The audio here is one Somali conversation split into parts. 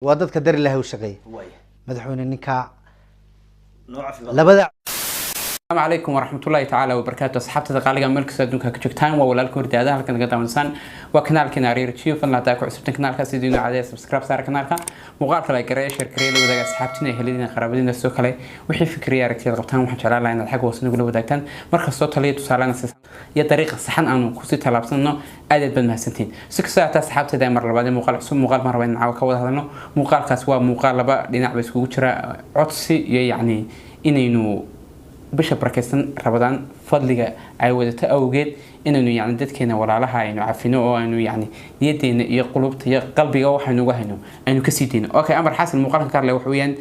Waa dadka dar Ilaahay u shaqeeya. Waaya. Madaxweyne, ninkaa Nooca fiican. Labada Asalaamu calaykum waraxmatullaahi tacaala wabarakaatu. Asxaabtada qaaliga, meel kasta adduunka ka joogtaan, waa walaalka hordaada. Halkan naga daawanasaan waa kanaalkeena Ariir Jiyo. Fadlan haddaa ku cusubtan kanaalka, sidii inuu cadeeya, subscribe saara kanaalka, muuqaalka la gareeya, share gareeya, la wadaaga asxaabtina, eheladiina, qaraabadiina. Sidoo kale wixii fikriya, aragtiyada qabtaan, waxaan jeclaan lahaa inaad xagga hoose nagula wadaagtaan. Markastoo taliya tusaalena iyo dariiqa saxan aanu kusii tallaabsanno, aad aad baad mahadsantihiin. Si kastoo hataa, asxaabteeda, mar labaad ee muuqaal cusub, muuqaal baan rabaa in caawa ka wada hadalno. Muuqaalkaas waa muuqaal laba dhinac ba iskugu jira, codsi iyo yacni inaynu bisha barakeysan Rabadaan fadliga ay wadato awgeed inaynu yani dadkeena walaalaha aynu cafino oo aynu yani niyadeena iyo qulubta iyo qalbiga waxaynu uga hayno aynu kasii dayno. Okay, amar xasan, muuqaalkan ka hadlay waxa weeyaan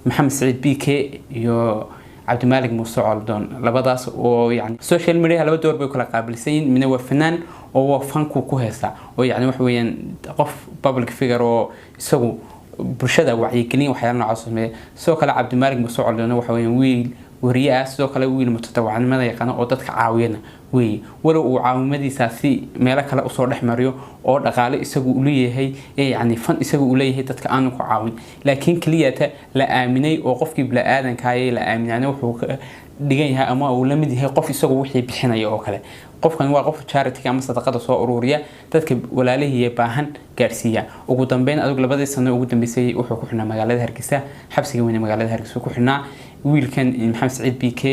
Maxamed Saciid BK iyo Cabdimaalig Muuse Coldoon, labadaas oo yani social media laba door bay kala qaabilsan yihiin. Midna waa fanaan oo waa fanku ku heesta oo yani waxa weeyaan qof public figure oo isagu bulshada wacyigelin, waxyaala noocaas sameeya. Sidoo kale Cabdimaalig Muuse Coldoon waxa weeyaan wiil wariye ah, sidoo kale wiil mutadawacnimada yaqaano oo dadka caawiyana weeye, walow uu caawimadiisaasi meelo kale usoo dhex mariyo oo dhaqaale isagu uu leeyahay ee yacni fan isagu uu leeyahay dadka aanu ku caawin, laakiin keliyata la aaminay oo qofkii bini-aadankaayay la aaminaana wuxuu ka dhigan yahay ama uu la mid yahay qof isagu wixii bixinaya oo kale. Qofkan waa qof charity ama sadaqada soo ururiya, dadka walaalihii baahan gaarsiiya. Ugu dambeyn, adigu labadii sano ugu dambeysay wuxuu ku xidhnaa magaalada Hargeysa, xabsiga weyne magaalada Hargeysa ku xidhnaa. Wiilkan Maxamed Saciid BK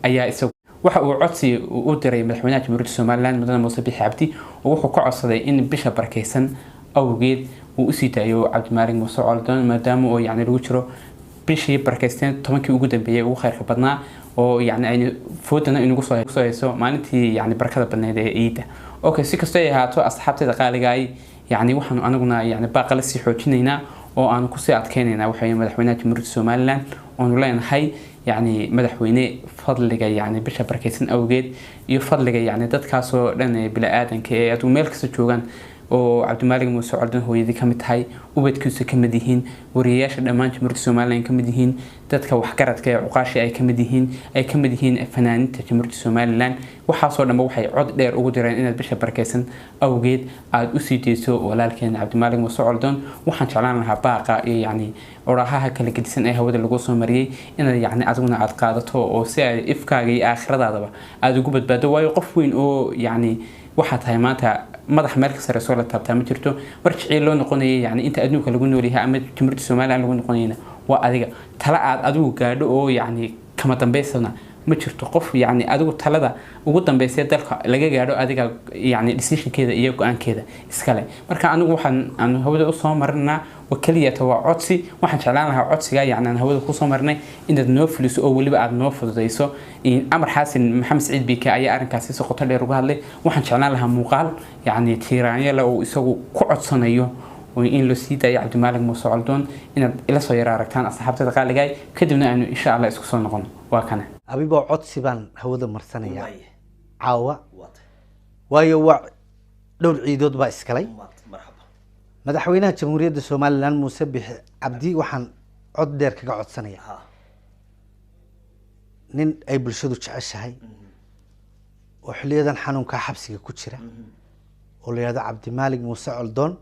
ayaa isagu waxa uu codsi u diray madaxweynaha Jamhuuriyadda Somaliland, mudane Muuse Bixi Cabdi, oo wuxuu ka codsaday in bisha barakeysan awgeed uu usii daayo Cabdimaalig Muuse Coldoon, maadaama oo yacni lagu jiro bishii barakeysteen 10kii ugu dambeeyay ugu khayrka badnaa, oo yacni aynu foodana inugu soo hayso maalintii yacni barakada badneyd ee ciidda. Okay, si kastoo ay ahaato, asxaabteeda qaaligaay, yacni waxaanu anaguna yacni baaqa la sii xoojinaynaa oo aanu kusii adkeynaynaa waxa madaxweynaha Jamhuuriyadda Somaliland oonu leenahay: yacni madaxweyne, fadliga yacni bisha barakeysan awgeed iyo fadliga yacni dadkaasoo dhan ee bini-aadanka ee adigu meel kasta joogaan, oo Cabdimaalig Muuse Coldan hooyadii ka mid tahay, ubadkiisu ka mid yihiin, wariyayaasha dhammaan Jamhuuriyadda Somaliland ka mid yihiin, dadka waxgaradka ee cuqaashi ay ka mid yihiin, ay ka mid yihiin fanaaniinta Jamhuuriyadda Somaliland, waxaasoo dhanba waxay cod dheer ugu direen inaad bisha barakeysan awgeed aada usii deyso walaalkeen Cabdimaalig Muuse Coldoon. Waxaan jeclaan lahaa baaqa iyo yacni orahaha kala gedisan ee hawada lagu soo mariyey inaad yacni adiguna aada qaadato, oo si ay ifkaaga iyo aakhiradaadaba aada ugu badbaado, waayo qof weyn oo yacni waxaa tahay maanta madax meel ka sarreysoo la taabtaa ma jirto. Marjicii loo noqonayay yani inta adduunka lagu noolyahay ama Jamhuuriyadda Somaliland lagu noqonayna waa adiga. Tala aad adigu gaadho oo yacni kama dambaysana ma jirto. Qof yacni adigu talada ugu dambeysay dalka laga gaadho adiga yacni decisionkeeda iyo go-aankeeda iskale. Marka anigu waxaan aan hawada usoo marinaa waa keliyata waa codsi. Waxaan jeclaan lahaa codsiga yacni aan hawada kusoo marinay inaad noo fuliso oo weliba aada noo fududayso. Amar xaasin, Maxamed Saciid BK ayaa arrinkaasi si qoto dheer uga hadlay. Waxaan jeclaan lahaa muuqaal yacni tiiraanyale oo isagu ku codsanayo in loo sii daayo Cabdimaalig Muuse Coldoon inaad ila soo yara aragtaan, asxaabtada qaaligaay, kadibna aynu insha Allah isku soo noqono. Waa kana. Abiboo, codsi baan hawada marsanaya Waaya. caawa. Waata. Waayo waa dhowr ciidood baa iskalay. Marxaba. Madaxweynaha Jamhuuriyadda Somaliland, Muuse Bixi Cabdi, waxaan cod dheer kaga codsanaya nin ay bulshadu jeceshahay oo xiliyadan xanuunkaa xabsiga ku jira oo la yihahdo Cabdimaalig Muuse Coldoon.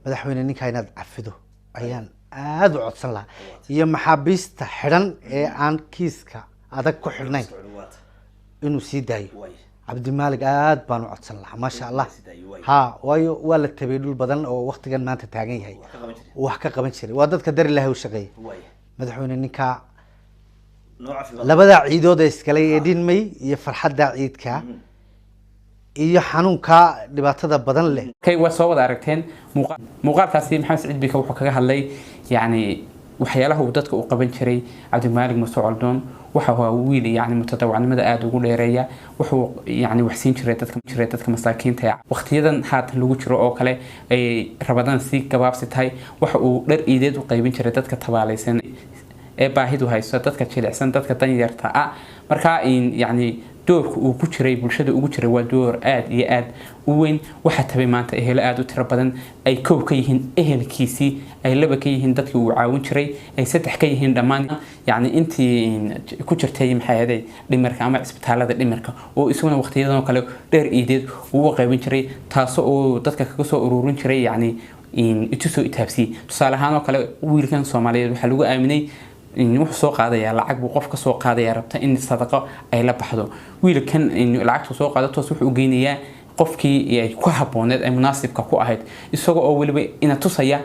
Madaxweyne, ninkaa inaad cafido ayaan aada u codsan lahaa, iyo maxaabiista xidhan ee aan kiiska adag ku xidhnayn Waata. inuu sii daayo. Waaya. Cabdimaalig aada baan u codsan lahaa, maasha Allah. Sii daayo, waaya. Ha, waayo waa la tabay dhul badan oo waktigan maanta taagan yahay. Wax ka qaban jiray. Wax ka qaban jiray, waa dadka dar Ilaahay u shaqeeya. Waaya. Madaxweyne, ninkaa Nooca fiican. labadaa ciidood ee iskalay ee dhinmay iyo farxadda ciidka iyo xanuunkaa dhibaatada badan leh. Okay, waa soo wada aragteen muuqaalkaasi. Maxamed Saciid BK wuxuu kaga hadlay yacni waxyaalaha uu dadka u qaban jiray Cabdimaalig Muuse Coldoon. Waxa waa wiil yacni mutadawacnimada aada ugu dheereeya. Wuxuu yacni waxsiin jiray dadka masaakiinta ee waqtiyadan haatan lagu jiro oo kale ay Rabadaan si gabaabsi tahay. Waxa uu dhar iideed u qaybin jiray dadka tabaalaysan ee baahidu hayso, dadka jilicsan, dadka danyarta ah. Marka in yacni doorka uu ku jiray bulshada ugu jiray waa door aada iyo aada u weyn. Waxaa tabay maanta ehelo aada u tiro badan, ay kow ka yihiin ehelkiisii, ay laba ka yihiin dadkii uu caawin jiray, ay saddex ka yihiin dhammaan yacni intii ku jirtay, maxay ahayd, dhimirka ama cisbitaalada dhimirka, oo isaguna waqtiyadan oo kale dheer iideed uu u qaybin jiray, taasoo uu dadka kaga soo ururin jiray yacni. itusoo itaabsiyey. Tusaale ahaan oo kale, wiilkan Soomaaliyeed waxaa lagu aaminay, wuxuu soo qaadayaa lacag buu qof ka soo qaadaya rabta in sadaqo ay la baxdo. Wiilkan lacagtu soo qaado toos wuxuu u geynayaa qofkii ay ku habbooneed ee munaasibka ku ahayd, isagoo oo weliba ina tusaya,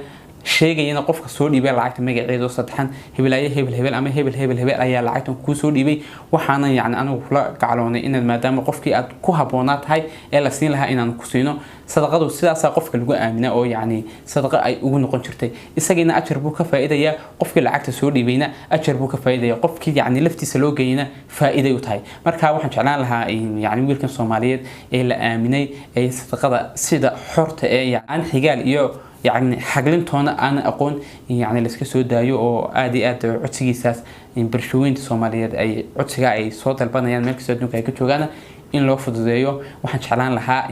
sheegayana qofka soo dhiibay lacagta magaceeda oo saddexan: hebelaaye hebel hebel ama hebel hebel hebel ayaa lacagtan kuu soo dhiibay, waxaana yacni anigu kula gacloonay inaad maadaama qofkii aad ku habboonaa tahay ee la siin lahaa inaan ku siino sadaqadu. Sidaasaa qofka lagu aamina oo yacni sadaqa ay ugu noqon jirtay. Isagiina ajar buu ka faa'iidayaa, qofkii lacagta soo dhiibayna ajar buu ka faa'iidaya, qofkii yacni laftiisa loo geeyana faa'iiday u tahay. Marka waxaan jeclaan lahaa yacni wiilkan Soomaaliyeed ee la aaminay ee sadaqada sida xorta ee aan xigaal iyo yacni xaglintoona aanan aqoon yacni layska soo daayo, oo aada iyo aad codsigiisaas bulshooyinka Soomaaliyeed ay codsiga ay soo dalbanayaan meel kastoo adduunka ay ka joogaan in loo fududeeyo waxaan jeclaan lahaa.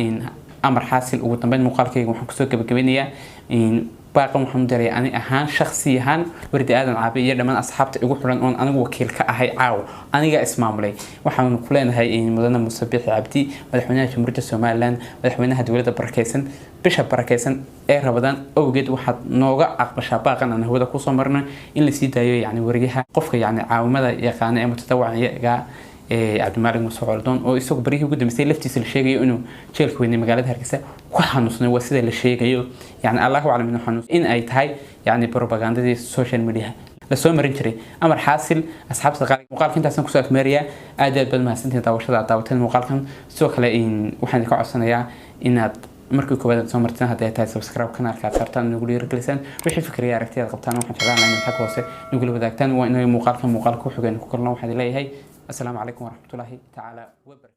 Amar xaasil, ugu dambeyn muuqaalkayga waxaan kusoo gabagabeynayaa baaqan waxaan u diray ani ahaan, shakhsi ahaan, Wardi Aadan Caabi iyo dhammaan asxaabta igu xiran oon anigu wakiil ka ahay caawo, aniga ismaamulay. Waxaanu ku leenahay mudane Muuse Biixi Cabdi, madaxweynaha Jamhuuriyadda Somaliland, madaxweynaha dowladda barakeysan, bisha barakeysan ee Rabadaan awgeed waxaad nooga aqbashaa baaqan aan hawada kusoo marno in la sii daayo yacni wariyaha qofka yacni caawimada yaqaana ee mutadawaciga ee Cabdimaalig Muuse Coldoon, oo isagu baryihii ugu dambeysay laftiisa la sheegayo inuu jeelka weynay magaalada Hargeysa ku xanuusnay. Waa sida la sheegayo, yani Allahu aclam inuu xanuus in ay tahay yani propagandadii social media lasoo marin jiray. Amar xaasil, asxaabta qaali, muuqaalka intaasaan kusoo afmeerayaa. Aad iyo aad baad mahadsantihiin daawashada aad daawateen muuqaalkan. Sidoo kale waxaan idinka codsanayaa inaad markii koowaad aad soo marteen hadday tahay subscribe kanaalka aad saartaan, nagu dhiirigelisaan. Wixii fikriya aragti aad qabtaan waxaan jeclaan lahaa inaad xagga hoose nagula wadaagtaan. Waa inay muuqaalkan muuqaalka ku xigeen ku kulno. Waxaan leeyahay asalaamu calaykum waraxmatullaahi tacaala wabarakatu.